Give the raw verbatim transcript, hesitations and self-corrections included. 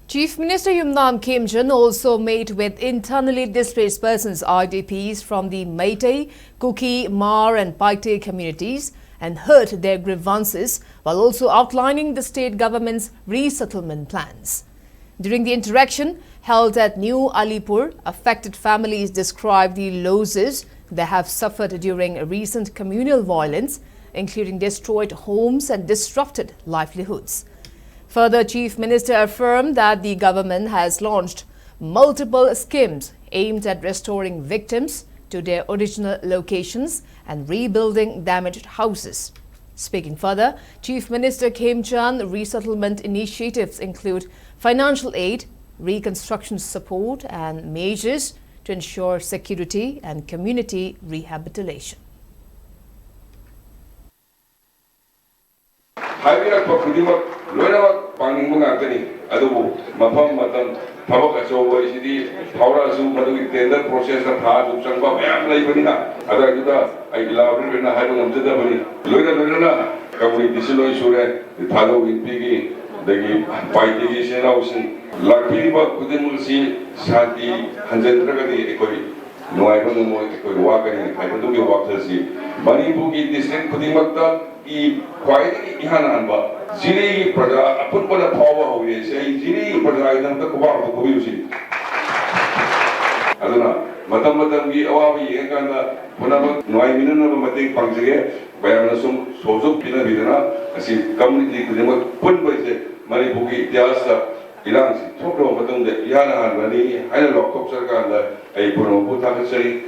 Chief Minister Yumnam Khemchand also met with internally displaced persons, I D Ps, from the Meitei, Kuki, Hmar and Paite communities and heard their grievances, while also outlining the state government's resettlement plans. During the interaction held at New Alipur, affected families described the losses they have suffered during recent communal violence, including destroyed homes and disrupted livelihoods. Further, Chief Minister affirmed that the government has launched multiple schemes aimed at restoring victims to their original locations and rebuilding damaged houses. Speaking further, Chief Minister Khemchand, resettlement initiatives include financial aid, reconstruction support, and measures to ensure security and community rehabilitation. ꯍꯥꯏꯕꯤꯔꯛꯄ ꯈꯨꯗꯤꯡꯃꯛ ꯂꯣꯏꯅꯃꯛ ꯄꯥꯡꯅꯤꯡꯕ ꯉꯥꯛꯇꯅꯤ꯫ ꯑꯗꯨꯕꯨ ꯃꯐꯝ, ꯃꯇꯝ, ꯊꯕꯛ ꯑꯆꯧꯕ ꯍꯥꯏꯁꯤꯗꯤ ꯐꯥꯎꯔꯛꯑꯁꯨ, ꯃꯗꯨꯒꯤ tender process ꯇ ꯊꯥ ꯑꯗꯨꯛ ꯆꯪꯕ ꯃꯌꯥꯝ ꯂꯩꯕꯅꯤꯅ, ꯑꯗꯨꯋꯥꯏꯗꯨꯗ ꯑꯩ elaborate ꯑꯣꯏꯅ ꯍꯥꯏꯕ ꯉꯝꯖꯗꯕꯅꯤ꯫ ꯂꯣꯏꯅ ꯂꯣꯏꯅꯅ community ꯁꯤ ꯂꯣꯏ ꯁꯨꯔꯦ, ꯊꯥꯗꯧ ꯏꯟꯄꯤꯒꯤ, ꯑꯗꯒꯤ ꯄꯥꯏꯇꯤꯒꯤ ꯏꯆꯤꯟ ꯏꯅꯥꯎꯁꯤꯡ, ꯂꯥꯛꯄꯤꯔꯤꯕ ꯈꯨꯗꯤꯡꯃꯛ ꯑꯁꯤ ꯁꯥꯟꯇꯤ ꯍꯟꯖꯤꯟꯗ꯭ꯔꯒꯗꯤ ꯑꯩꯈꯣꯏ ꯅꯨꯡꯉꯥꯏꯕ ꯉꯝꯃꯣꯏ, ꯑꯩꯈꯣꯏ ꯋꯥꯒꯅꯤ ꯍꯥꯏꯕꯗꯨꯒꯤ ꯋꯥꯈꯜꯁꯤ ꯃꯅꯤꯄꯨꯔꯒꯤ district ꯈꯨꯗꯤꯡꯃꯛꯇ ꯏ ꯈ꯭ꯋꯥꯏꯗꯒꯤ ꯏꯍꯥꯟ ꯍꯥꯟꯕ ꯖꯤꯔꯤꯒꯤ ꯄ꯭ꯔꯖꯥ ꯑꯄꯨꯟꯕꯅ ꯐꯥꯎꯕ ꯍꯧꯔꯦ꯫ ꯁꯤ ꯑꯩ ꯖꯤꯔꯤꯒꯤ ꯄ꯭ꯔꯖꯥꯒꯤꯗꯃꯛꯇ ꯈꯨꯕꯥꯛ ꯑꯃ ꯈꯨꯕꯤꯌꯨꯁꯤ꯫ ꯑꯗꯨꯅ ꯃꯇꯝ ꯃꯇꯝꯒꯤ ꯑꯋꯥꯕ ꯌꯦꯡꯉꯀꯥꯟꯗ ꯄꯨꯝꯅꯃꯛ ꯅꯨꯡꯉꯥꯏꯃꯤꯟꯅꯅꯕ ꯃꯇꯦꯡ ꯄꯥꯡꯖꯒꯦ꯫ ꯃꯌꯥꯝꯅ ꯁꯨꯝ ꯁꯍꯖꯣꯛ ꯄꯤꯅꯕꯤꯗꯅ ꯑꯁꯤ community ꯈꯨꯗꯤꯡꯃꯛ ꯄꯨꯟꯕꯁꯦ ꯃꯅꯤꯄꯨꯔꯒꯤ ꯏꯇꯤꯍꯥꯁꯇ ꯏꯔꯥꯡꯁꯤ ꯊꯣꯛꯂꯕ ꯃꯇꯨꯡꯗ ꯏꯍꯥꯟ ꯍꯥꯟꯕꯅꯤ ꯍꯥꯏꯅ ꯂꯥꯎꯊꯣꯛꯆꯔꯀꯥꯟꯗ ꯑꯩ ꯄꯨꯝꯅꯃꯛꯄꯨ ꯊꯥꯒꯠꯆꯔꯤ꯫